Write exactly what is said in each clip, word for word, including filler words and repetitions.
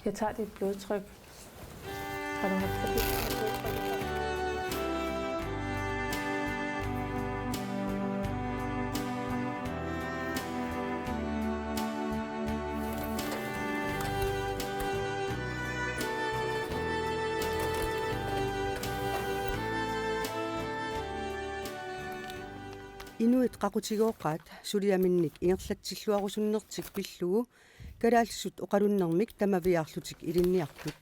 Jeg tager dit blodtryk. Har du haft problemer med blodtrykket før? Inuit qaqutigooqaat suliaminnik ingerlatsilluarusunnertik pillugu kalaallisut oqalunnermik tamaviaarlutik ilinniartut.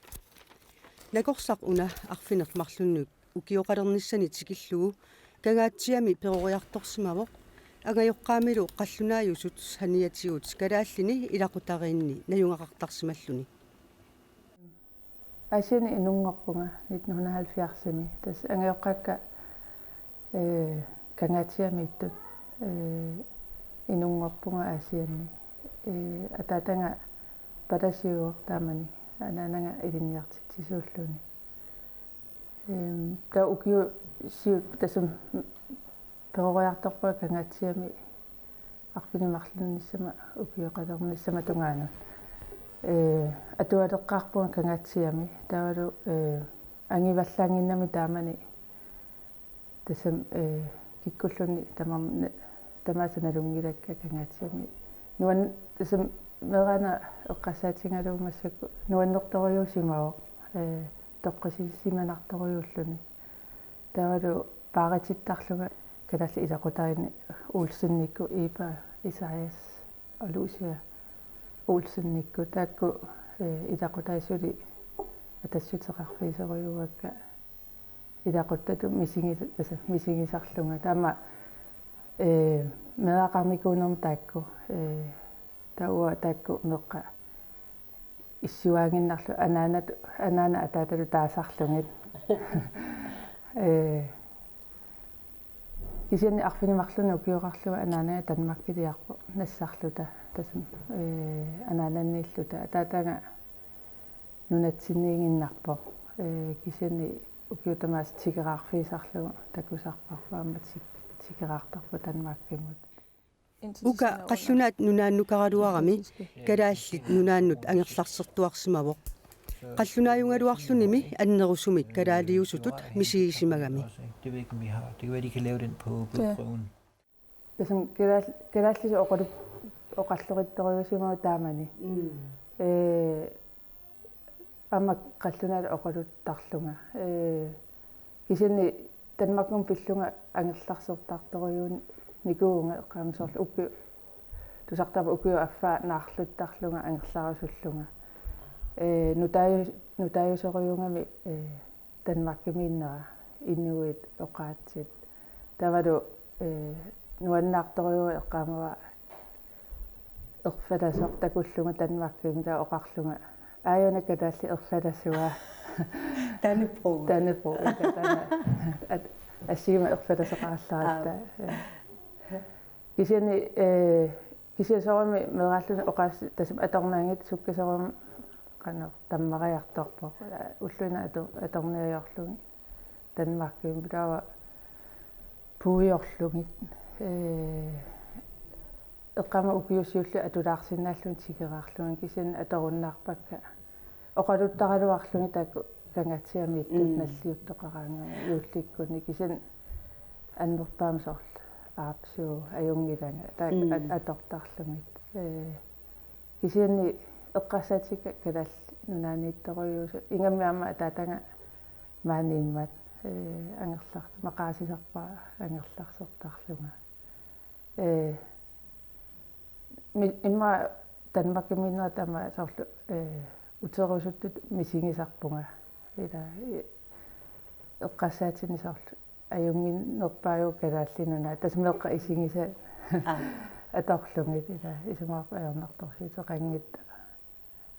Nakorsaq una arfineq-marlunnik ukioqalernissani tikillugu Kangaatsiami peroriartorsimavoq, angajoqqaamilu qallunaajusut saniatigut kalaallini ilaqutariinni najugaqartarsimalluni. Aasianni inunngorpunga nitten hundrede og halvfjerdsimi. Tassa angajoqqaakka, eh, Kangaatsiamiittut, eh, inunngorpunga Aasianni. Eh, ataataga palasiuvoq taamani, anaanaga ilinniartitsisuulluni. Ehm, taava ukiut siulliit tassami peroriartorpunga Kangaatsiami arfineq-marlunnissama ukioqalernissama tungaanut. Eh, atualeqqaarpunga Kangaatsiami, taavalu, eh, angivallaannginnami taamani tassami, eh, kikkulluunniit tamarmi, tamaasa nalunngilakka Kangaatsiami. Nuan-, tassami meeraaneq eqqarsaatigalugu massakkut nuannertorujuusimavoq, eh, toqqissisimanartorujuulluni. Taavalu paaritittarlunga kalaallit ilaqutariinni Olsenikkut, Eva Isaias Olusia Olsenikkut, taakku, eh, ilaquttat suli atassuteqarfigisorujuuakka ilaquttatut misigi-, tassa misigisarlunga. Taama, eh, meeraqarnikuunermi taakku, eh, taava taakku meeqqat issuaaginnarlugit anaanat, anaanat ataatalu taasarlugit. Eh, kisianni arfineq-marlunnik ukioqarlunga anaanaga Danmarkiliarpoq nassarluta. Tassami, eh, anaananniilluta. Ataataga nunatsinniiginnarpoq. Eh, kisianni ukiut tamaasa tikeraarfigisarlugu takusarparput, aamma tik-, tikeraartarpoq Danmarkimut. Uka qallunaat nunaannukaraluarami kalaallit nunaannut angerlarsertuarsimavoq. Qallunaajugaluarlunimi annerusumik kalaaliusutut misigisimagami. Det ved jeg ikke, om vi har. Det kan være, de kan lave den på blodprøven. Tassami kalaal-, kalaallisut oqalu-, oqalloqittorujuusimavoq taamani. Mm. Eh, aamma qallunaatut oqaluttarlunga. Eh, kisianni Danmarkimut pillunga angerlarsertartorujuunikuuvunga, eqqaamma soorlu ukiu-, tusartarpoq ukiup affaa naarluttarlunga angerlarusullunga. Eh, nutaaju-, nutaajusorujuugami, eh, Danmarkimiinnera inuit oqaatsit. Taavalu, eh, nuannaartorujuuvoq eqqaamavara erfalasoq takullugu Danmarkimi, taava oqarlunga: "Aajuna kalaallit erfalasua." Dannebrog. Dannebrog, ja, taanna. At-, assiguma erfalasoqarallaaratta. Aap. Ja. Kisianni, eh, kisianni soorunami meeraalluni oqaas-, tassami atornaanngitsut sukkasoorujussuarmik qanoq tammariartorpoq. Ulluinnarni ato-, atorniajoorlugit Danmarkimi, taava puigorlugit. Eh, eqqaamma ukiut siulliit atulaarsinnaallugit tikeraarlugit, kisianni atorunnaarpakka oqaluttaraluarlugit taakku Kangaatsiamiittut. Mm. Nalliuttoqaraangamik juullikkunni, kisianni annerpaamik soorlu aapsuu ajunngilanga taakku. Mm. At-, atortarlugit. Eh, kisianni eqqarsaatiga Kalaallit Nunaanniittorujuusut, ingammik aamma ataataga maaniimmat, eh, angerlar-, maqaasisarpara angerlarsertarlunga. Eh, mi-, immaqa Danmarkimiinnera taama soorlu, eh, uterusuttut misigisarpunga. Ila, eh, eqqarsaatinik soorlu ajunnginnerpaajuvoq Kalaallit Nunaat. Tassa meeqqat isigisat. Aa. Atorlugit, ila, isumaqarpunga ajornartorsiuteqanngitsoq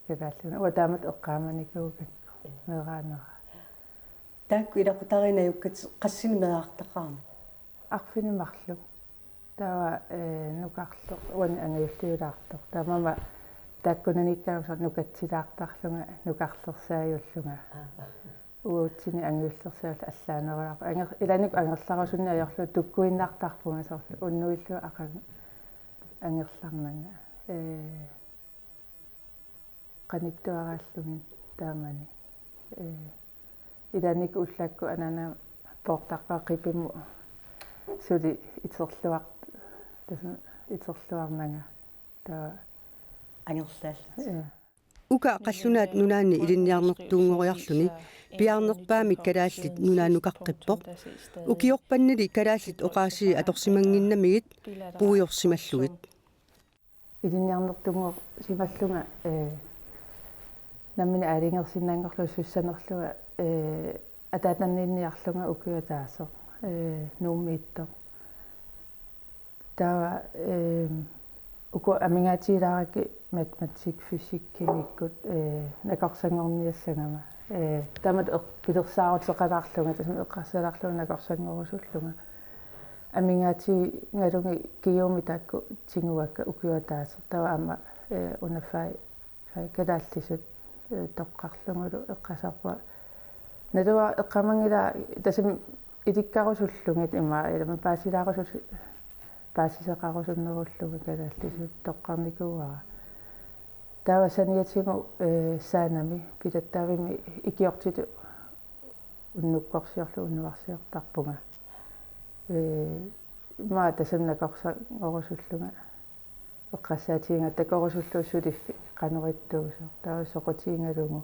Kalaallit Nunaat. Uanga taamatut eqqaamanikuugakku meeraanera. Taakku ilaqutariinnakkut qassinik meerartaqaramik? Arfineq-marluk. Taava, eh, nukarleq uani angajulliulaartoq. Taamaammat taakkunaniikkaangama soorlu nukatsilaartarlunga, nukarlersaajullunga. Aa. Uatsinnit angajullersaajullunga allaanerulaarpunga. Anger-, ilaannikkut angerlarusunneq ajorlunga tukkuinnartarpunga soorlu unnuillu aqagu angerlarnanga. Eh, Qanittuaraallugit taamani. Ee, ilaannikkut ullaakkut anaana poortarpaa qipimut suli iterluar-, tassa iterluarnanga. Taava angerlaalluni. Ee. Uka qallunaat nunaanni ilinniarnertuunngoriarluni piaarnerpaamik kalaallit nunaannukaqqippoq. Ukiorpannili kalaallit oqaasii atorsimannginnamigit puiorsimallugit. Ilinniarnertuunngorsimallunga, ee, nammineq aalajangersinnaanngorlunga sussanerlunga, ee, ataatanniinniarlunga ukiup ataaseq, ee, Nuummiittoq. Taava, ee, uku amigaatigilaarakkit matematik, fysik, kemikkut, ee, nakorsanngorniassagama. Ee, taamatut eq-, pilersaaruteqalaarlunga, tassami eqqarsalaarlunga nakorsanngorusullunga. Amigaatigalugit GU-mi taakku tiguakka ukiup ataaseq. Taava aamma, ee, una fag, fag kalaallisut, ee, toqqarlugulu eqqarsarpunga. Naluara eqqaamanngilara tassami ilikkarusullugit ima, ilami paasilaarusul-, paasiseqarusunnerullunga kalaallisut toqqarnikuuara. Taava saniatigut, ee, Saanami pilattaavimmi ikiortitut unnukkorsiorlunga unnuarsiortarpunga. Ee, ima tassami nakorsanngorusullunga eqqarsaatigiga takorusullugu suliffik qanorittuusoq, taava soqutigigalugu.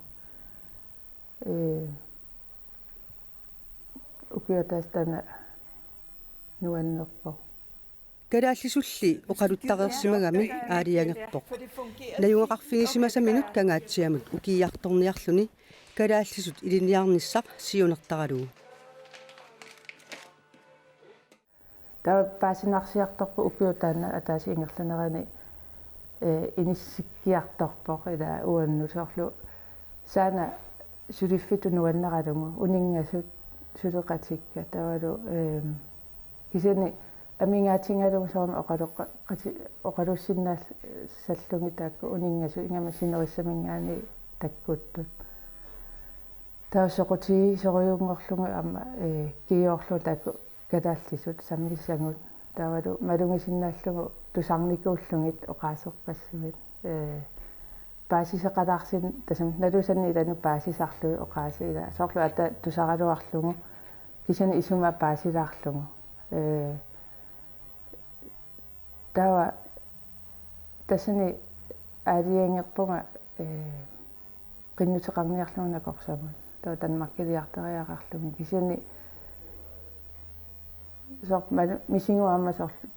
Ee, ukiup ataaseq taanna nuannerpoq. Kalaallisulli oqaluttareersimagami aalajangerpoq. Najugaqarfigisimasaminut Kangaatsiamut ukiiartorniarluni kalaallisut ilinniarnissaq siunertaralugu. Taava paasinarsiartorpoq ukioq taanna ataaseq ingerlanerani, ee, inissikkiartorpoq ilaa uannut soorlu Saana suliffittut nuannaralugu uninngasut suleqatikka taavalu, ee, kisianni amigaatigalugu soorunami oqaloqqa-, qati-, oqalussinnaassallugu taakku uninngasut ingammik sinerissaminngaanniit takkuttut. Taava soqutigisorujunngorlugit aamma, ee, GU-rluta taakku kalaallisut sammissagut. Taavalu malugisinnaallugu tusarnikuullugit oqaaserpassuit. Ee, paasiseqalaarsin-, tassami nalusannik ilannut paasisarlugit oqaasii ilaa. Soorlu ata tusaraluarlugu kisianni isumaa paasilaarlugu. Ee, taava tassani aalajangerpunga, ee, qinnuteqarniarlugu nakorsamut. Taava Danmarkiliartariaqarlunga kisianni soorlu ma-, misiguma aamma soorlu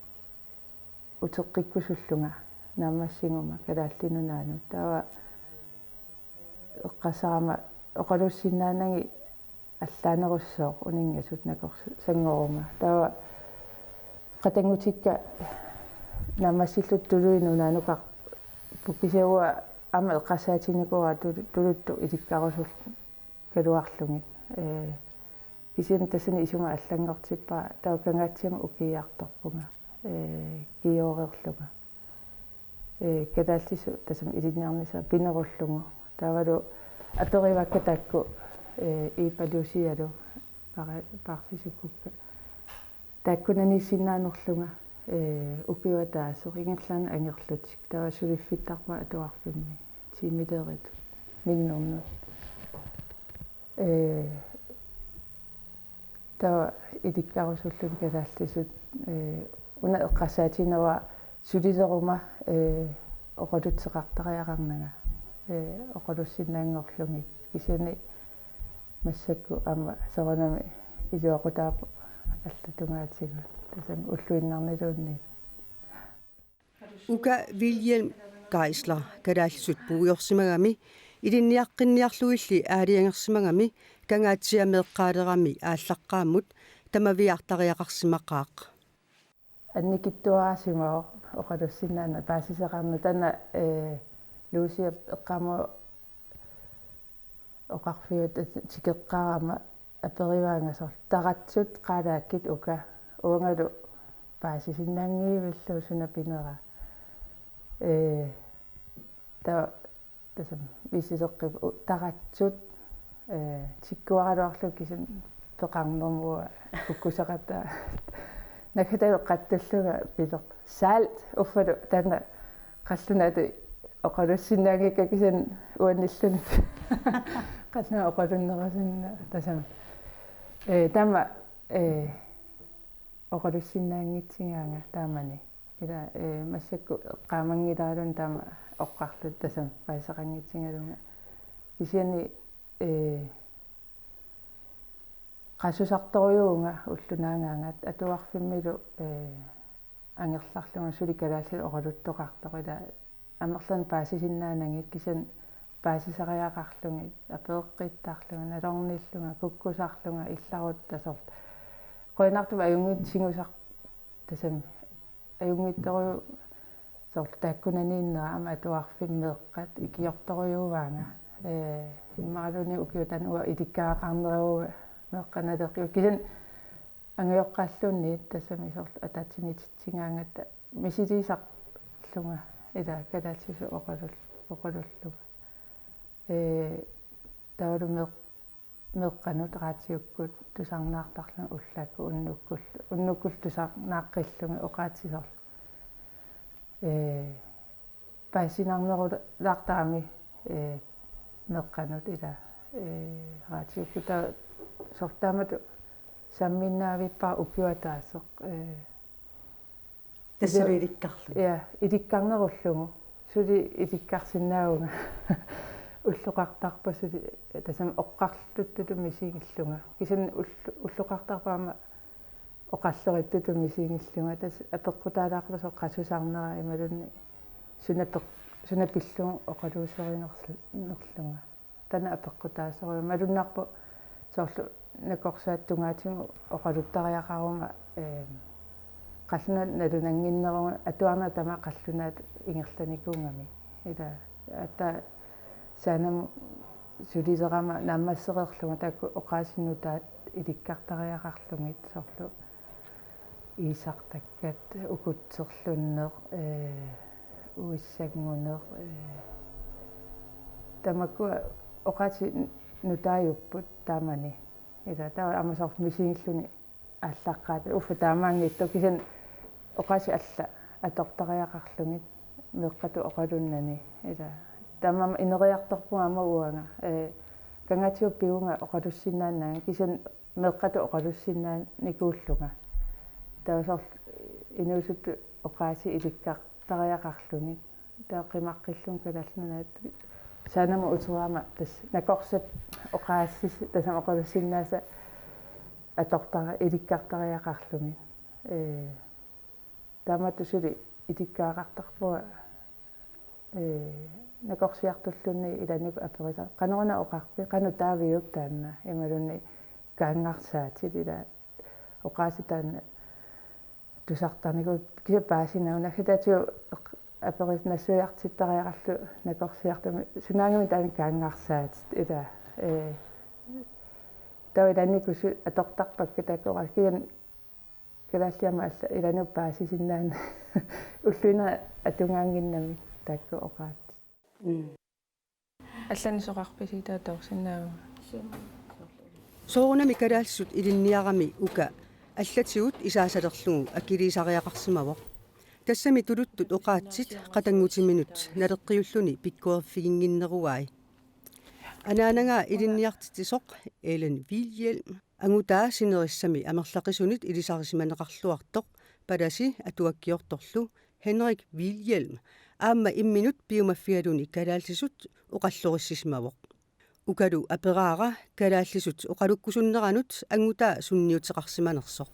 uteqqikkusullunga naammassiguma Kalaallit Nunaannut. Taava eqqarsarama oqalussinnaanagit allaanerussooq uninngasut nakorsanngoruma. Taava qatanngutikka naammassillutik tuluit nunaannukarput kisianni uanga aamma eqqarsaatiginikuuara tulu-, tuluttut ilikkarusullugaluarlugit. Ee, kisianni tassani isumaa allanngortippara taava Kangaatsiamut ukiiartorpunga. Ee, GU-reerlunga. Ee, kalaallisut tassami ilinniarnissaa pinerullugu. Taavalu aperivakka taakku, ee, Iipa Lucialu Pare-, Paarsisukkukka. Taakkunaniissinnaanerlunga, ee, ukioq ataaseq ingerlaannaq angerlutik. Taava suliffittarpunga atuarfimmi. Tiimileriit. Minnernut. Ee, taava ilikkarusullugit kalaallisut, ee, una eqqarsaatigineruara sulileruma, ee, oqalutseqartariaqarnanga, ee, oqalussinnaanngorlugit. Kisianni massakkut aamma soorunami iluaqutaavoq allatut tungaatigut. Tassami ulluinnarniluunniit. Uka Wilhelm Geisler kalaallisut puiorsimagami ilinniaqqinniarlugilli aalajangersimagami Kangaatsiaq meeqqaalerami aallaqqaammut tamaviaartariaqarsimaqaaq. Annikitsuaraasimavoq oqalussinnaaneq paasiseqarneq taanna, ee, Luciap eqqaamavara oqarfiup tikeqqaarama aperivaanga soorlu taratsut qaalaakkit uka uangalu paasisinnaanngivillugu suna pinera. Ee, taava tassami viisileqqip u-, taratsut, ee, tikkuaraluarlugu kisianni peqarnermut kukkusaqataa. Naggatalu qatsullunga pilerpoq. Salt uffalu taanna qallunaatut Oqalussinnaanngikka kisianni uannilluni. Qallunga oqalunnerusinnaavoq tassami. Ee, taama, ee, oqalussinnaanngitsigaanga taamani. Ila, ee, massakkut eqqaamanngilaraluunniit taama oqarluta tassami paasisaqanngitsigalunga. Kisianni, ee, qassusartorujuuvunga ulloq naagaangat atuarfimmilu, ee, angerlarlunga suli kalaallisut oqaluttoqartoq ila amerlanerit paasisinnaanagit kisianni paasisariaqarlugit apereqqittarlunga nalornillunga kukkusarlunga illarutta soorlu. Qujanartumik ajunngitsoq tigusar tassami ajunngitsorujuuvoq soorlu taakkunaniinnera aamma atuarfimmi meeqqat ikiortorujuuvaanga. Ee, immaqaluunniit ukiut taanna uanga ilikkagaqarneruvoq meeqqat naleqqiupput. Kisianni angajoqqaalluunniit tassami soorlu ataatsimik ititsigaangatta misilisarlunga ila kalaallisut oqalul-, oqalullunga. Ee, taavalu meeq-, meeqqanut raatiukkut tusarnaartarlunga ullaakkut unnukkul-, unnukkut tusarnaaqqillugit oqaatsit soorlu. Ee, paasisinnaanngilaq taama, ee, meeqqanut ila, ee, raatiukkut taava soorlu taamatut samminnaavippara ukioq ataaseq, ee, Tassalu ilikkarluni. Ja, ilikkarnerullugu. Suli ilikkarsinnaavunga. Ulloqartarpoq suli tassami oqarluttutut misigillunga. Kisianni ull-, ulloqartarpoq aamma oqalluttutut misigillunga. Tassa apeqqutaalaarpoq soorlu qassusarnera imaluunniit suna peq-, suna pillugu oqaluuserinerl-, nerlunga. Taanna apeqqutaasorujuk. Malunnarpoq soorlu nakorsaatip tungaatigut oqaluttariaqaruma, ee, qallunaatut nalunannginnerugut atuarneq tamaat qallunaatut ingerlanikuugamik. Ila aatsaat Saanamut sulilerama naammassereerlunga taakku oqaatsit nutaat ilikkartariaqarlugit soorlu iisartakkat, ukutserlunneq, ee, uissannguneq, ee, tamakkua oqaatsit nutaajupput taamani. Ila taava aamma soorlu misigilluni aallaqqaataani. Uffa taamaanngitsoq kisianni oqaatsit allat atortariaqarlugit meeqqatut oqalunnani. Ila taamaammat ineriartorpunga aamma uanga. Ee, Kangaatsigut pivunga oqalussinnaannaanga kisianni meeqqatut oqalussinnaanikuullunga. Taava soorlu inuusuttut oqaatsit ilikkartariaqarlugit. Taava qimaqqillunga Kalaallit Nunaat Saanamut uterama tassa nakorsat oqaasii tassami oqalussinnaasat atortara ilikkartariaqarlugit. Ee, taamatut suli ilikkagaqartarpunga, ee, nakorsiartulluunniit ilanngukkut aperisara. Qanoruna oqarpit, qanoq taaviup taanna, imaluunniit kaanngarsaatit ila oqaatsit taanna tusartarnikuupput kisianni paasinaguna. Nassataatigut aperis nassuiartittariaqarluta nakorsiartumi sunaagami taanna kaanngarsaatit ila, ee, taava ilanngukkut atortarpakka taakku oqaatsit kisianni kalaallit aamma allat ilanngukkut paasisinnaaneq ulluinnarni atugaannginnami taakku oqaatsit. Mm. Allanik soqarpisi taava toorsinnaavunga? Soorunami kalaallisut ilinniarami uka allatigut isaasalerlugu akiliisariaqarsimavoq. Tassami tuluttut oqaatsit qatanngutiminut naleqqiulluni pikkoriffiginnginneruai. Anaanagaa ilinniartitsisoq Ellen Vilhjælm angutaa sinerissami amerlaqisunit ilisarisimaneqarluartoq palasi atuakkiortorlu Henrik Vilhjælm aamma imminut piumaffigaluni kalaallisut oqallorissisimavoq. Ukalu aperaara kalaallisut oqalukkusunneranut angutaa sunniuteqarsimanersoq.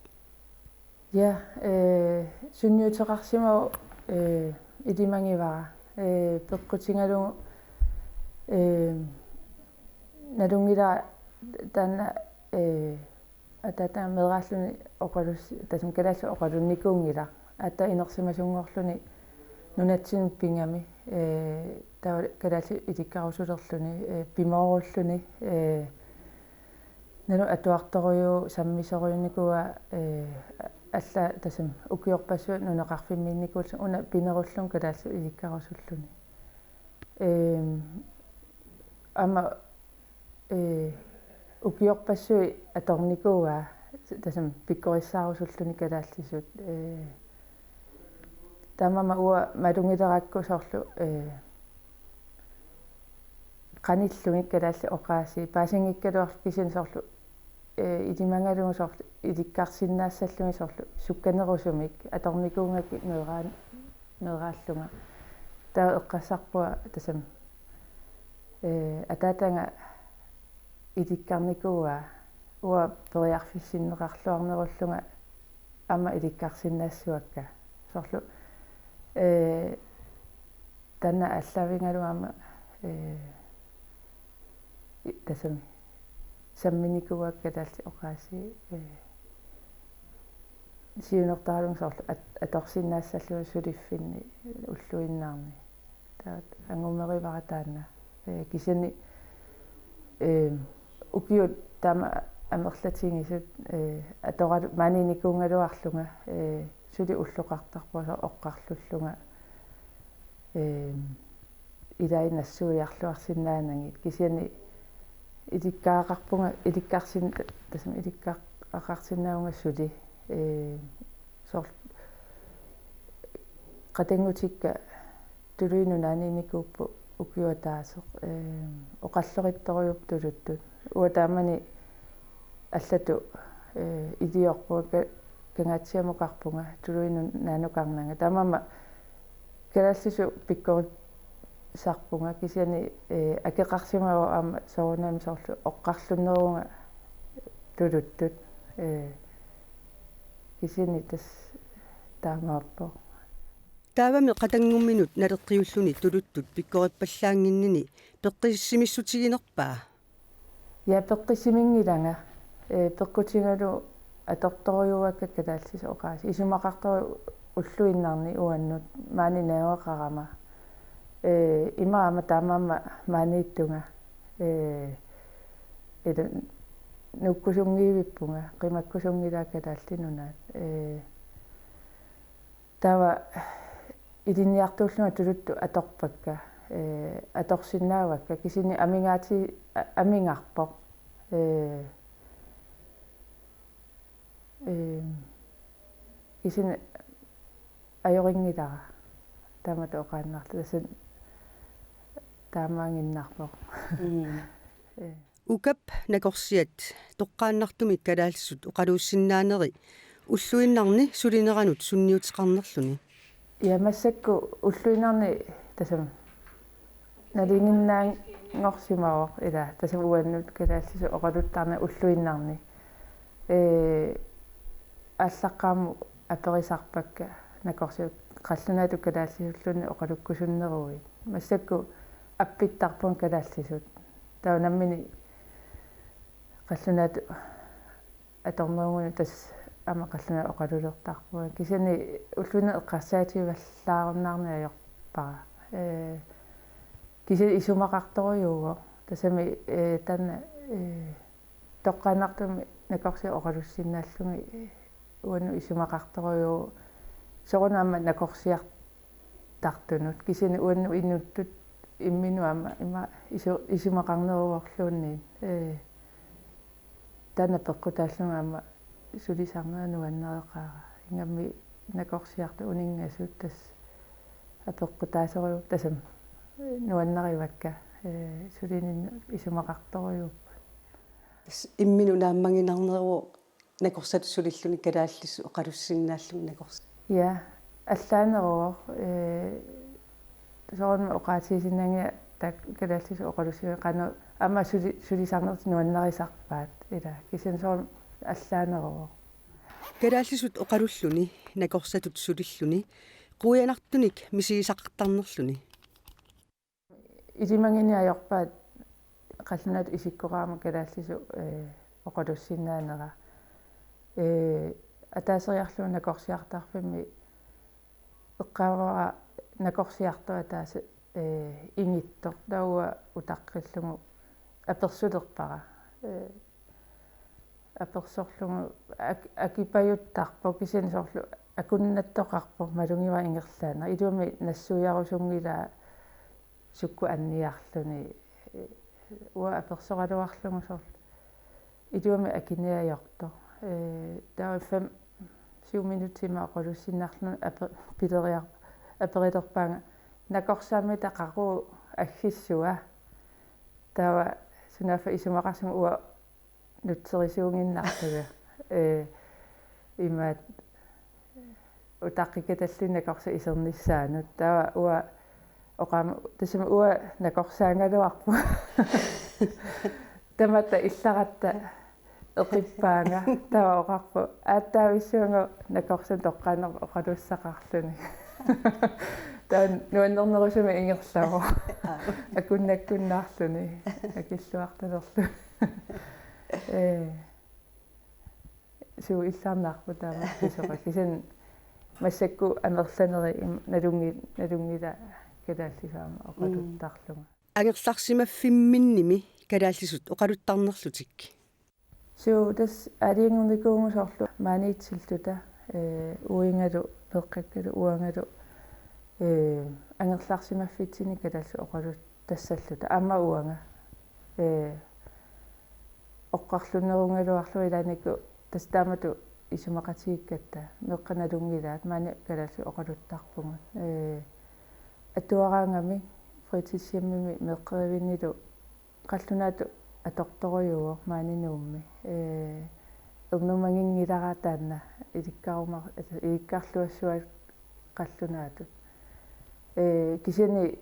Ja, ee, sunniuteqarsimavoq, ee, ilimagivara, ee, peqqutigalugu, ee, nalunngilara taanna, ee, ataataga meeraalluni oqalus-, tassami kalaallisut oqalunnikuunngilaq. Aatsaat inersimasunngorluni nunatsinnut pigami, ee, taava kalaallit ilikkarusulerluni, ee, pimoorulluni, ee, naluara atuartorujuk sammisorujunikuuaa, ee, allaat tassami ukiorpassuit nunaqarfimmiinnikuulluni una pinerullunga kalaallisut ilikkarusulluni. Eem, aamma, ee, ukiorpassuit atornikuuaa tassami pikkorissaarusulluni kalaallisut, ee, taamaammat uanga malugilerakku soorlu, ee, Qanillugit kalaallit oqaasii paasinngikkaluarlugit kisianni soorlu, eh, ilimagalugu soorlu ilikkarsinnaassallugit soorlu sukkanerusumik atornikuugakkit meeraa-, meeraallunga. Taava eqqarsarpunga tassami, eh, ataataga ilikkarnikuuaa uanga periarfissinneqarluarnerullunga aamma ilikkarsinnaassavakka. Soorlu, eh, taanna aallaavigalugu aamma, eh, i-, tassami samminikuuakka kalaallit oqaasii, eh, siunertaralugu soorlu at-, atorsinnaassallunga suliffinni ulluinnarni. Taava angumerivarput taanna. Eh, kisianni, eh, ukiut taama amerlatigisut, eh, atoralu-, maaniinnikuugaluarlunga, eh, suli ulloqartarpunga soorlu oqarlullunga, eh, ilai nassuiarluarsinnaanagit. Kisianni ilikkagaqarpunga, ilikkarsin-, tassami ilikkagaqarsinnaavunga suli, eh, soorlu qatanngutikka Tuluit Nunaanniinnikuupput ukioq ataaseq, eh, oqalloqittorujuupput tuluttut. Uanga taamani allatut, eh, iliorpunga ka-, Kangaatsiamukarpunga, Tuluit Nunaanukarnanga. Taamaammat kalaallisut pikkorissarpunga kisianni, eh, akeqarsimavoq aamma soorunami soorlu oqarlunneruvunga tuluttut. Eh, kisianni tassa taamaappoq. Taavami qatanngumminut naleqqiulluni tuluttut pikkorippallaannginnini peqqissimissutiginerpaa? Ja, peqqissiminngilanga. Eh, peqqutigalugu atortorujuuakka kalaallisut oqaasii. Isumaqartorujuuvoq ulluinnarni uannut maani najugaqarama. Eh, immaqa aamma taamaammat maaniittunga. Eh, ila nuukkusunngivippunga, qimakkusunngilanga Kalaallit Nunaat. Eh, taava ilinniartuullunga tuluttut atorpakka, eh, atorsinnaavakka, kisianni amigaati-, a-, amigarpoq. Eh, eh, kisianni ajorinngilara. Taamatut oqaannarlugu, tassa taamaaginnarpoq. Mm. Eh. Ukap nakorsiat toqqaannartumik kalaallisut oqaluussinnaaneri ulluinnarni sulineranut sunniuteqarnerluni. Ja, massakkut ulluinnarni tassami nalinginnaanngorsimavoq ila, tassami uannut kalaallisut oqaluttarneq ulluinnarni. Eh, aallaqqaammut aperisarpakka nakorsiat qallunaatut kalaallisuulluunniit oqalukkusunneruit. Massakkut appittarpunga kalaallisut. Taava nammineq qallunaatut atornerugunik tassa aamma qallunaatut oqalulertarpunga. Kisianni ulluinnarni eqqarsaatigivallaarunnaarneq ajorpara. Eh, kisianni isumaqartorujuuvoq. Tassami, eh, taanna, eh, toqqaannartumik nakorsiat oqalussinnaallugit, eh, uannut isumaqartorujuuvoq. Soorunami aamma nakorsiartartunut. Kisianni uannut inuttut imminut aamma ima isu-, isumaqarneruvorluunniit. Eh, taanna peqqutaallunga aamma sulisarnera nuannareqaara. Ingammik nakorsiartut uninngasut tassa apeqqutaasorujuupput, tassami nuannarivakka, eh, sulininnut isumaqartorujuupput. Tassa imminut naammaginarneruvoq nakorsatut sulilluni kalaallisut oqalussinnaallugit nakorsat. Ja, allaaneruvoq, eh, soorunami oqaatigisinnaanngilara taakku kalaallisut oqalussineq qanoq aamma suli-, sulisarnertik nuannarisarpaat ila. Kisianni soorunami allaaneruvoq. Kalaallisut oqalulluni, nakorsatut sulilluni, quianartunik misigisaqartarnerluni. Ilimagineq ajorpaat qallunaatut isikkoqarama kalaallisut, eh, oqalussinnaanera. Eh, ataaseriarlugu nakorsiartarfimmi eqqaavara nakorsiartoq ataaseq, eh, ingittoq, taava utaqqillugu apersulerpara. Eh, apersorlugu ak-, akipajuttarpoq, kisianni soorlu akunnattoqarpoq malugivara ingerlaannaq. Iluamik nassuiarusunngilaa sukkut anniarluni. Uanga apersoraluarlugu soorlu iluamik akiniartoq. Eh, taava fem, syv minutsit ima oqalussinnarlunga ape-, pileriar-, aperilerpaanga: Nakorsamita qaqugu aggissua? Taava sunaaffa isumaqarsimavoq uanga nutserisuuginnarlunga. Ee, imaattoq utaqqikatalluni nakorsat isernissaannut. Taava uanga oqarama, tassami uanga nakorsaagaluarpunga. Tamatta illaratta eqippaanga. Taava oqarpoq: "Aatsaavissuaq nakorsaanut toqqaannarpoq oqalussaqarluni." Taava nuannernerusumik ingerlavoq. Aap. Akunnakkunnaarluni. Akilluartalerluni. Ee. Suu, illarnarpoq taama pisoqarpoq. Kisianni massakkut amerlaneri im-, nalunngi-, nalunngilaq kalaallisut aamma oqaluttarlunga. Angerlarsimaffimminnimi kalaallisut oqaluttarnerlutik. Suu, tassa aalajangernikuu soorlu maaniitsilluta, ee, uigalu, meeqqakkalu, uangalu, ee, angerlarsimaffitsinni kalaallisut oqalut- tassalluta. Aamma uanga, ee, oqarlunnerugaluarlunga ilaannikkut tassa taamatut isumaqatigiikkatta meeqqat nalunngilaat, maani kalaallisut oqaluttarpugut. Ee, atuaraangami fritidshjemmimi meeqqerivinnilu qallunaatut atortorujuuvoq maani Nuummi. Ee, ernumaginngilara taanna ilikkaruma-, ilikkarluassuat qallunaatut. Ee, kisianni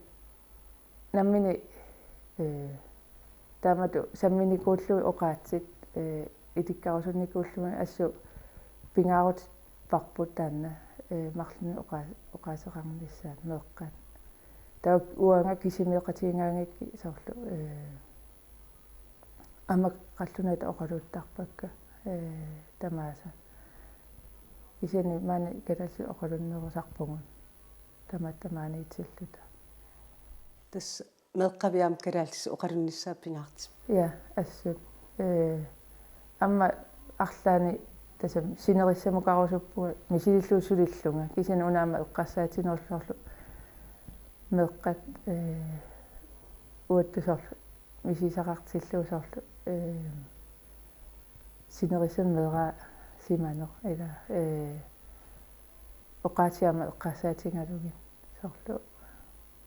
nammineq, ee, taamatut samminikuullugit oqaatsit, ee, ilikkarusunnikuullugit assut pingaarutipparput taanna, ee, marlunnik oqa-, oqaaseqarnissaat meeqqat. Taava uanga kisimiiqatigigaangakkit soorlu, ee, aamma qallunaatut oqaluttarpakka, ee, tamaasa. Kisianni maani kalaallisut oqalunnerusarpugut. Tamatta maaniitsilluta. Tassa meeqqaviit aamma kalaallisut oqalunnissaat pingaartumik. Ja, assut. Ee, aamma arlaanni tassami sinerissamukarusuppunga misilillugu sulillunga. Kisianni una aamma eqqarsaatiginerullunga soorlu meeqqat, ee, uattut soorlu misigisaqartillugu soorlu, ee, sinerissami meeraasimaneq ila, ee, oqaatsit aamma eqqarsaatigalugit soorlu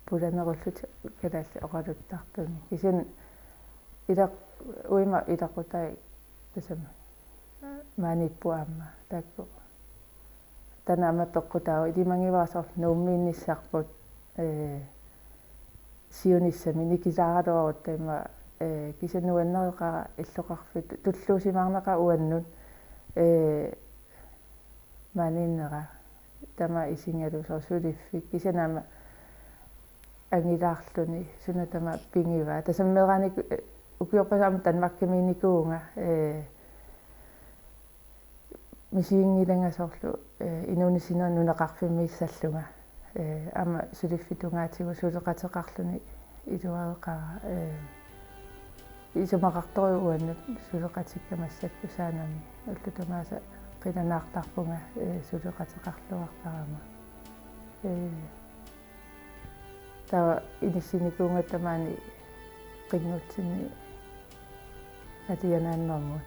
pulanerullutik kalaallit oqaluttartunik. Kisianni ilaq-, uima ilaqutai tassami maaniippoq aamma taakku. Taanna aamma peqqutaavoq, ilimagivara soorlu Nuummiinnissarput, ee, siunissami nikilaaraluarutta ima, ee, kisianni nuannereqaara illoqarfiit tulluusimaarneqaaq uannut, ee, maaniinnera tamaat isigalugu soorlu suliffik kisianni aamma angilaarluni suna tamaat pigivaa. Tassami meeraaniku-, ee, ukiorpassuit aamma Danmarkimiinnikuuvunga, ee, misiginngilanga soorlu, ee, inuuneq sinnera nunaqarfimmiissallunga. Ee, aamma suliffitungaatigut suleqateqarluni iluareqaara, ee, isumaqartorujuk uannut suleqatikka massakkut Saanami. Ullut tamaasa qilanaartarpunga, ee, suleqateqarluartarama. Ee, taava inissinikuuvunga tamaani qinngutsinni alianaannermut.